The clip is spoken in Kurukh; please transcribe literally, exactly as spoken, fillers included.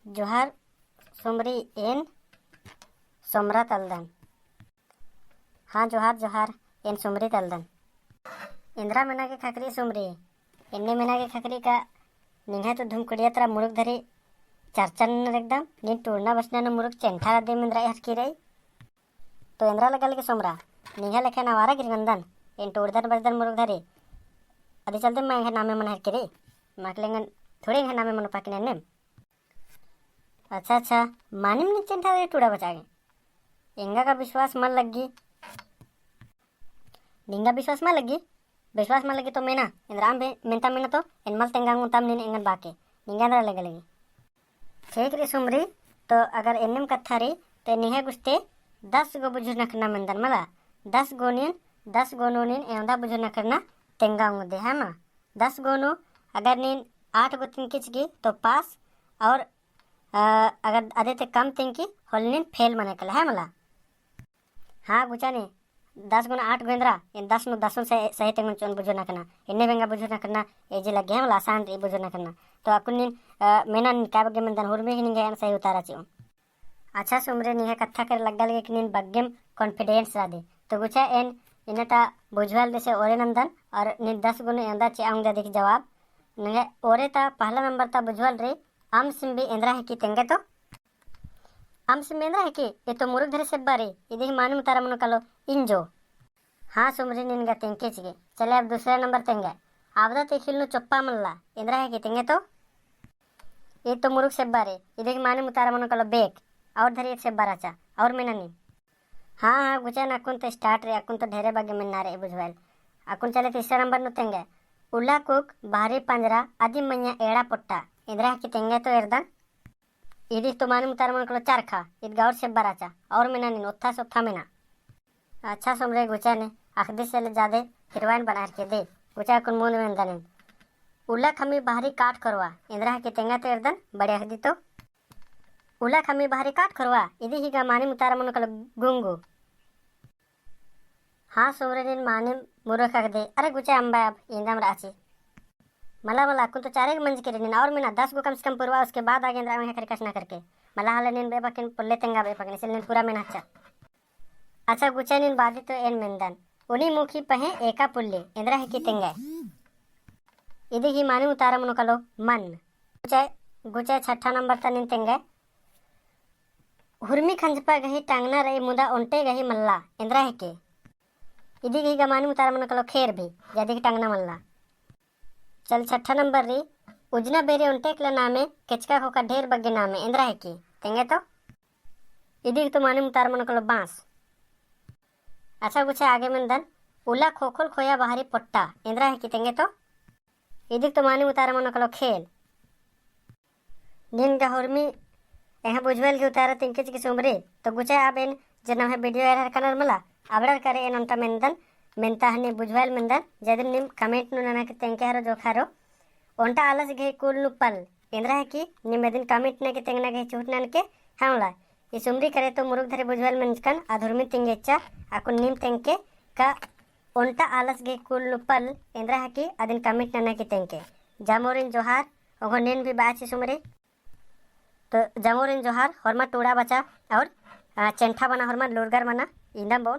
जोहार सुमरी, एन सोमरा तलदन। हाँ, जोहार, जोहार, एन सुमरी तलदन। एन्दरा मेना गे ख़क्खरी सुमरी, एन्ने मेना गे ख़क्खरी का निंग्है तो धुमकुड़िया तरा मुरुख धरी चर्चा ननर एकदम, नीन टूड़ना बचना नू मुरुख चेंठा रअदय एन्दरा हरकी रई। तो एन्दरा लग्गा लगी सोमरा, निंग्है लेखा आवारा गे रई नंदन, एन टूड़दन बचदन मुरुख धरी। अदी चलते मा एंग्है नामे मना हरकी रई, मा के लेंगन थोड़े एंग्है नामे मनो पाकिन एन्नेम। अच्छा, अच्छा, मानिम नीन चेंठा रई टूड़ा बचा गे। एंगा का विश्वास मल लग्गी। निंगा विश्वास मल लग्गी? विश्वास मल लग्गी तो मेना, एन्दरा अम्बे मेन्ता मेना तो, एन मल तेंगा ओंगोन तम नीन एंगन बाके। निंगा एन्दरा लग्गा लगी। ठीक रई सुमरी, तो अगर एन्नेम कत्था रई, तो निंग्है गुस्ते दस गो बुझुर नखरना मेन्दन मला। दस गो नीन, दस गो नू नीन एवंदा बुझुर नखरना तेंगा ओंगदय है मा। दस गो नू अगर नीन आठ गो तेंगकी चिकी तो पास, और, अ, अगर अदी ती कम तेंगकी होले नीन फेल मना केला है मला। हाँ गुचा नीन, दस गो नू आठ गो एन्दरा, एन दस नू दसोन सही, सही तेंगोन चिओन बुझुर नखरना। एन्ने बेंगा बुझुर नखरना easy लग्गी है मला, आसान रई बुझुर नखरना। तो अक्कुन नीन, अ, मेना नीन का बग्गे मेन्दन, हुरमी ही निंग्है एन सही उतारा चिओन। अच्छा सुमरी, निंग्है कत्था केरा लग्गा लगी कि नीन बग्गेम confidence रअदय। तो गुचा एन इन्ना ता बुझवालदय से ओरे नंदन, और नीन दस गो नू एवंदा चिआ ओंगदय अदी गही जवाब। निंग्है ओरे ता पहला नंबर ता बुझवाल रई, अम सिम्बी एन्दरा हिकी तेंगय तो। अम सिम्बी एन्दरा हिकी, ई तो मुरुख धरी सेब्बा रई, इदी गही मानिम उतारा मनो कालो इंजो। हाँ सुमरी, नीन गा तेंगकी चिकी। चले अब दूसरा नंबर तेंगय। अवदा ती ख़िल नू चोप्पा मल्ला, एन्दरा हिकी तेंगय तो। ई तो मुरुख सेब्बा रई, इदी गही मानिम उतारा मनो कालो बेक, और धरी एक सेब्बा रहचा, और मेना नीन। हाँ, हाँ, गुचा नीन, अक्कुन तो start रई, अक्कुन तो ढेरे बग्गे मेन्ना रई बुझवाल। अक्कुन चले तीसरा नंबर नू तेंगय। उल्ला कुक, बहरी पंजरा, अदिम मइय्याँ एड़ा पोट्टा, एन्दरा हिकी तेंगय तो एरदन। इदी गही तो मानिम उतारा मनो कालो चरखा, ईद गा और सेब्बा रहचा, और मेना नीन, ओत्था से ओत्था मेना। अच्छा सुमरी, गुचा नीन अख़दी से ले जादे heroine बना हरकी दे, गुचा अक्कुन मुन्द मेन्दा नीन। उल्ला खम्मी बहरी काठ खोरवा, एन्दरा हिकी तेंगय तो एरदन, बड़े अख़दी तो। उल्ला खम्मी बहरी काठ खोरवा, इदी गही गा मानिम उतारा मनो कालो गुंगू। हाँ सुमरी, नीन मानिम मुरुख अख़दय। अरे गुचा अम्बा, अब इन्दम रअची। मला, मला, अक्कुन तो चारे गो मंजकी रई नीन, और मेना दस गो कम से कम पुरवा, उसके बाद आगे एन्दरा आवेंगे खरकस ना करके। मला होले नीन बेबाकिन पुल्ले तेंगा बेबाकिन, इसलिए नीन पूरा मेना अच्छा। अच्छा गुचा, नीन बादी तो एन मेन्दन। उनी मुखी पहें एका पुल्ली, एन्दरा हिकी तेंगय। इदी गही मानिम उतारा मनो कालो मन। गुचा, गुचा छठा नंबर ता नीन तेंगय। हुरमी खंजपा गही टंगना रई मुदा ओन्टे गही मल्ला, एन्दरा हिकी। इदी गही गा मानिम उतारा मनो कालो खेर भी, जदी गही टंगना मल्ला। चल छठा नंबर रई, उजना बेरी ओन्टे एकला नामे, केचका ख़ोख़ा ढेर बग्गे नामे, एन्दरा हिकी, तेंगय तो। इदी गही तो मानिम उतारा मनो कालो बाँस। अच्छा गुचा आगे मेन्दन, उल्ला ख़ोख़ोल ख़ोया बहरी पोट्टा, एन्दरा हिकी तेंगय तो। इदी गही तो मानिम उतारा मनो कालो खेल। नीन गा हुरमी एंग्है बुझवाल गही उतारा तेंगकी चिकी सुमरी, तो गुचा अब एन जे नम्है video एरहर कानर मला, अबड़र करे एन ओन्टा मेन्दन, मेन्ता हनी बुझवाल मेन्दन, जदिन नीम comment नू नना की तेंगके हरो जोखा हरो। ओन्टा आलस गही कुल नू पल, एन्दरा हिकी, नीम इदिन comment नना की तेंगना गही चूट ननके, हाँ मला, ई सुमरी करे तो मुरुख धरी बुझवाल मेंजकन, अद हुरमी तेंगेच्चा, अक्कुन नीम तेंगके का ओन्टा आलस गही कुल नू पल, एन्दरा हिकी, अदिन comment नना की तेंगके। जामोरिन जोहार, ओंगो नीन भी बाची सुमरी। तो जमोरिन जोहार, होरमा टूड़ा बचा और, आ, चेंठा मना होरमा लूरगर मना, इन्दम बओन।